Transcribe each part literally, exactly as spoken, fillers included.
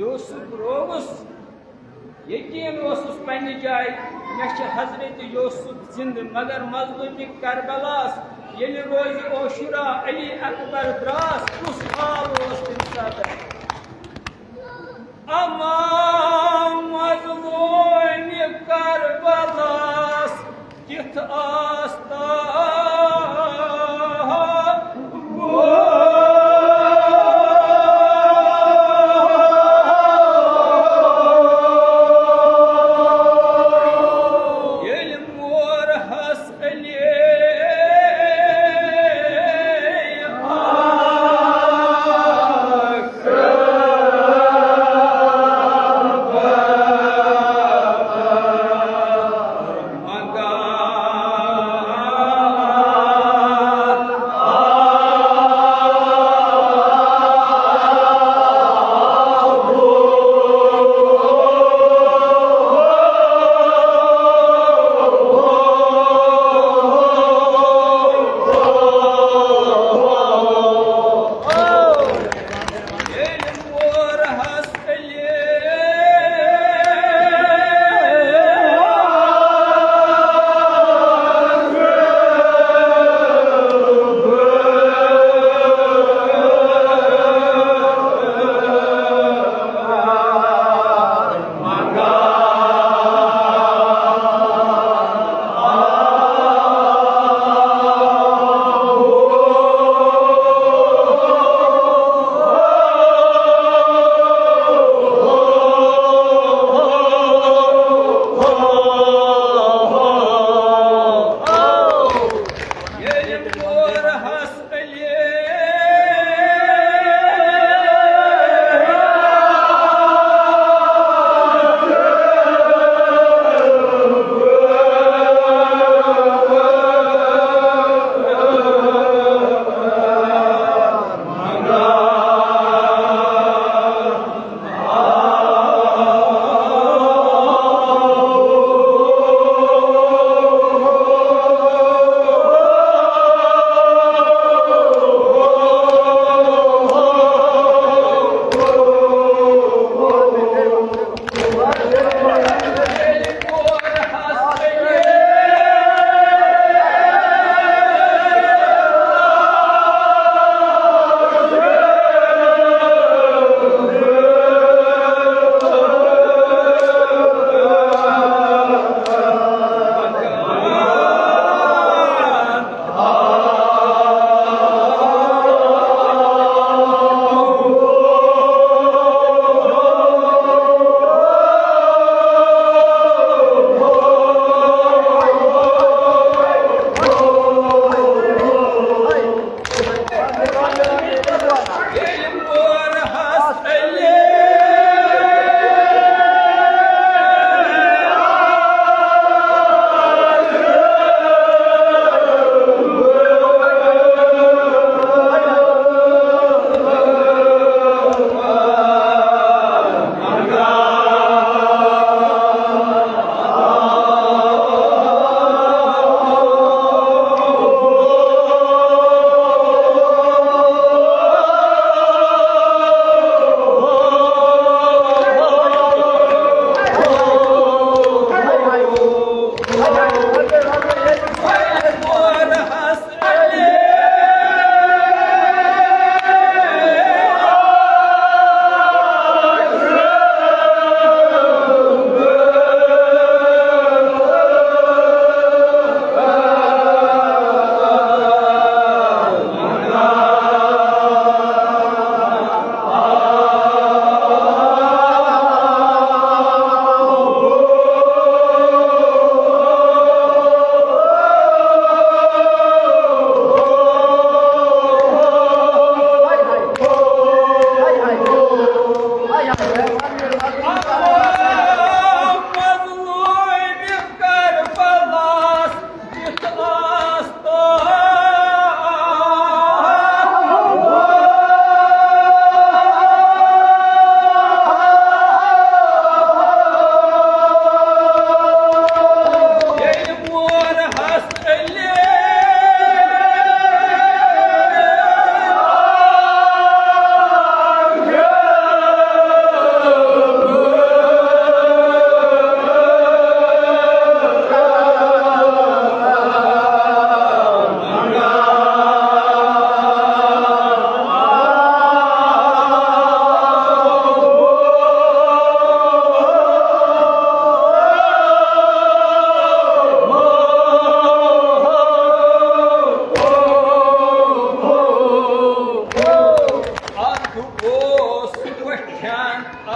یوسف رووُس، یقین اوسُس پننہِ جایہِ، مےٚ چھِ حضرت یوسف زندٕ، مگر مظلومِ کربلاس ییٚلہِ روزِ عاشورا علی اکبر دراس، کُس حال اوس تمہِ ساتہٕ؟ اما مظلومِ کربلاس کِتھ آستا ییٚلہِ مورہس علی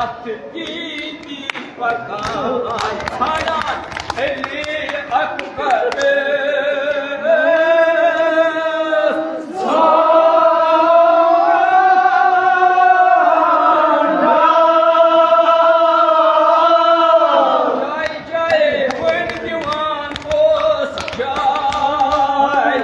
اتھ دیٖدی پکان ژھانڈان علی اکبر۔ جاے جاے وٲنۍ دِوان اوس جاے۔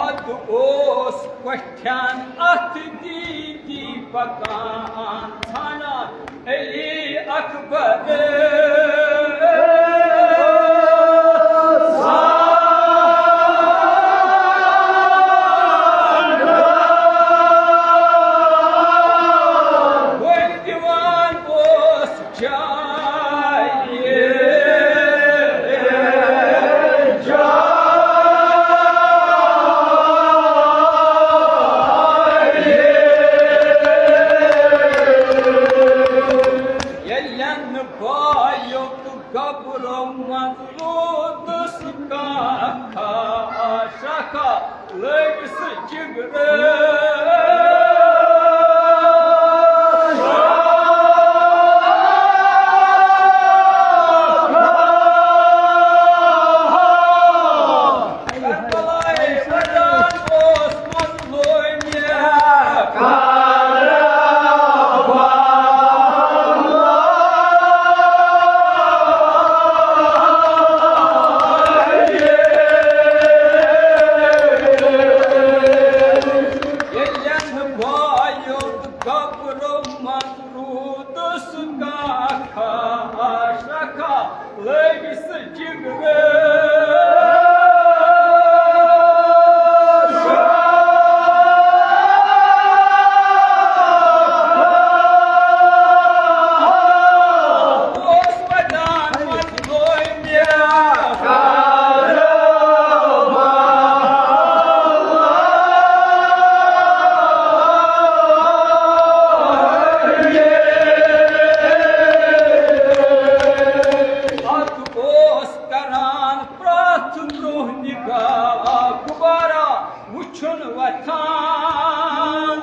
اتھ اوس کۄٹھٮ۪ن اتھ دیٖدی پکان ژھانڈان علی اکبر۔ وۄنۍ دِوان اوس جاے۔ ییٚلٮ۪ن بایُک گبرو منٛز روٗدُس کانٛہہ شاخا لٔگۍ سُہ جگرٕ۔ کربلائے پٹھان اوس مظلوم۔ ییٚلٮ۪ن بایُک گبرو منٛز روٗدُس کانٛہہ خاص شاخا لٔگۍ سُہ جگرٕ۔ اوس ودان مظلوم۔ اتھ اوس کران پرٛٮ۪تھ برٛونٛہہ نگاہ گُبارا وُچھُن وۄتھان۔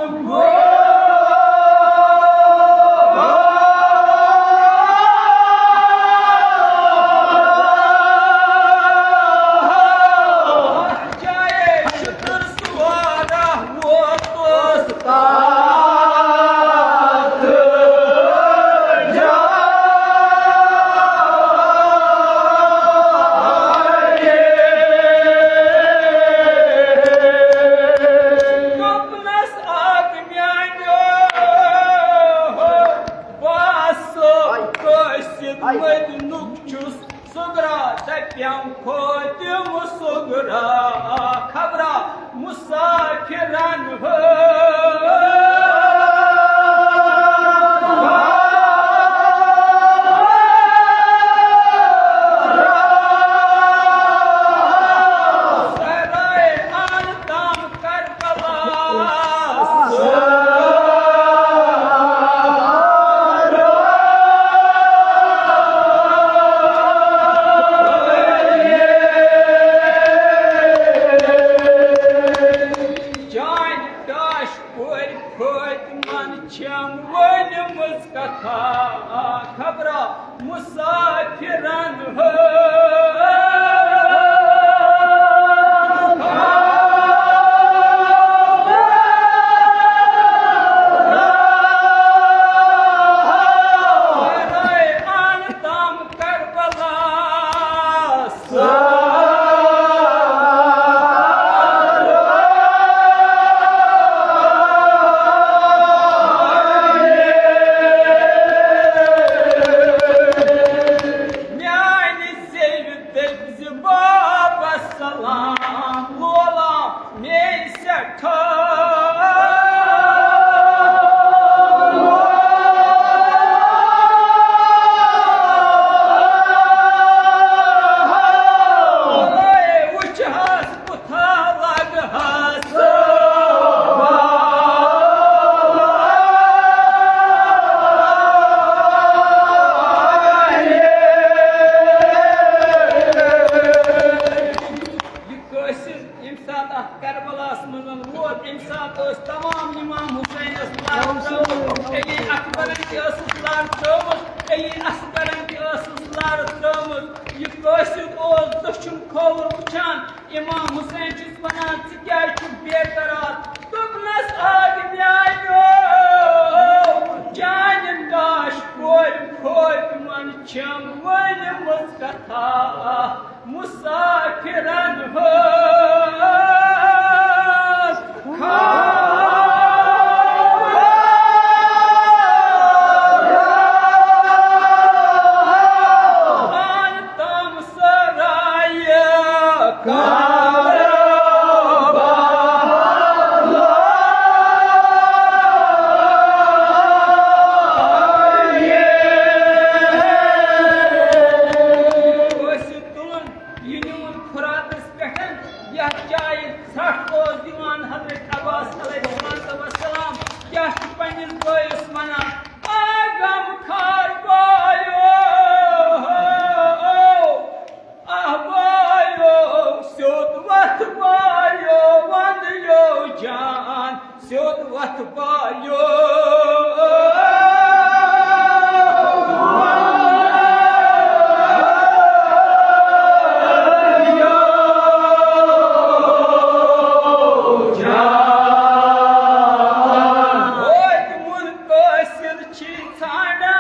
جایے شُتُر سوارا ووتُس تتھ جایہِ۔ کپنس اکھ میانیو، بس قٲصد مدنُک چھُس صغرا، دپیم فاطمہ صغرا، خبرا مسافرن ہٕنٛز۔ سرائے آل تام کربلا۔ جان ٹاش کورِ فٲطمن چھم ؤنمٕژ کتھا، خبرا مسافرن ہٕنٛز۔ سرائے آل تام کربلاس۔ کٲشُر اوس دٔچھُن کھووُر وٕچھان، امام حسین چھُس ونان، ژٕ کیازِ چھُکھ بے قرار؟ دوٚپنس، آ میانیو جانہِ کاش کورِ فاطمن چھم ؤنمٕژ کتھا مسافرن ہٕنٛز۔ خان تام سرایہِ کعبہ۔ ٲسِو تُلُن یہِ نیوٗن فراتس پٮ۪ٹھ، یتھ جایہِ ژھٹھ اوس دِوان حضرت عباس علیہ الصلوۃ والسلام، کیٛاہ چھُ پننِس بٲیِس ونان؟ آ غم خار بایو، آ بایو، سیوٚد وتھ بایو، وندیو جان، سیوٚد وتھ بایو۔ وٲتۍ مُنقٲصِر چھی ژھانٛڈان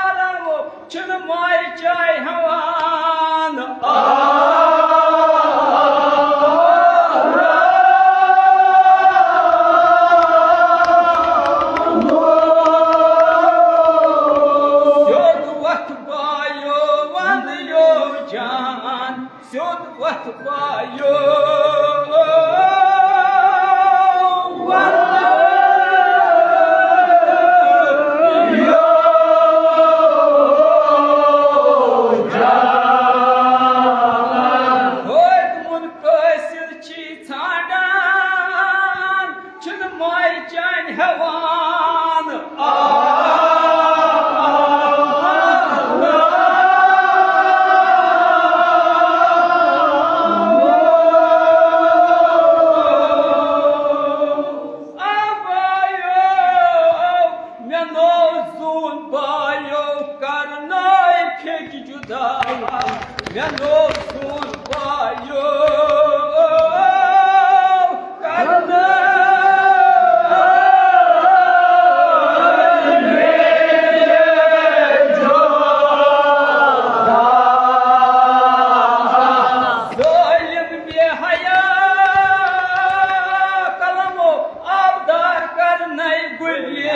آرامو، چھُنہٕ مایہِ چاے ہٮ۪وان۔ سیوٚد وۄتھ بایو، وَنٛدٕ یو جان، سیوٚد وۄتھ بایو۔ وٲتۍ مُنقٲصِر چھی ژھانٛڈان، چھِنہٕ مایہِ چانہِ ہٮ۪وان۔ آ، آ، آ، آ۔ آ بایو، مےٚ نوو زوٗن بایو، کرنٲے پھیٚکہِ جُدا۔ مےٚ نوو زوٗن بایو، کرنٲے پھیٚکہِ جُدا۔ ظٲلِم بے حیا قلمو آبدار کرنَے گُلہِ۔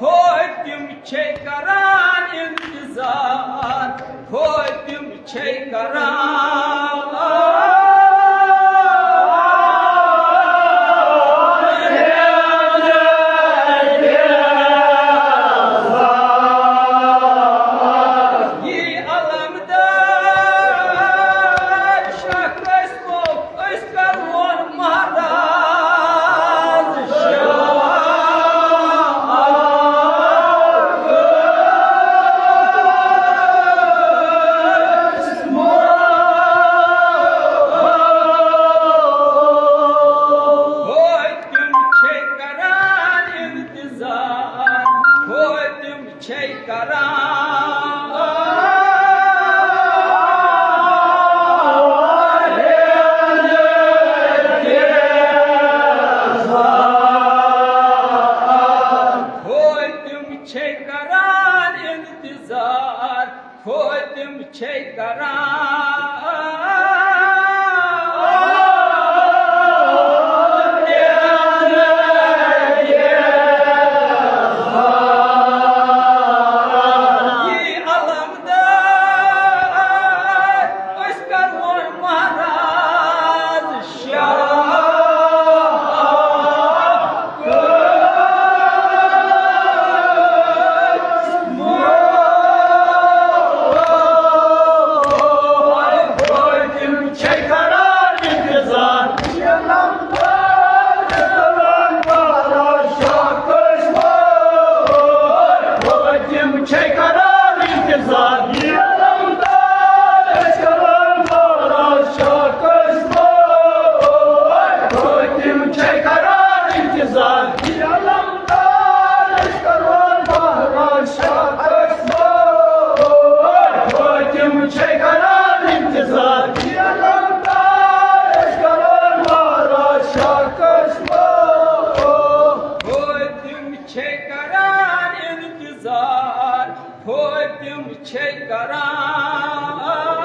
فاطم چھے کران انتظار، فاطم چھے کران۔ یی علمدار شاہ قاسمو، أسۍ کرون مہراز شاہ۔ فاطم چھے کران انتظار، فاطم چھے کران۔ فاطم چھے کران انتظار، فاطم چھے کران۔ یی علمدار أسۍ کرون مہراز شاہ۔ فاطم چھے کران ہوے تِم چھے کران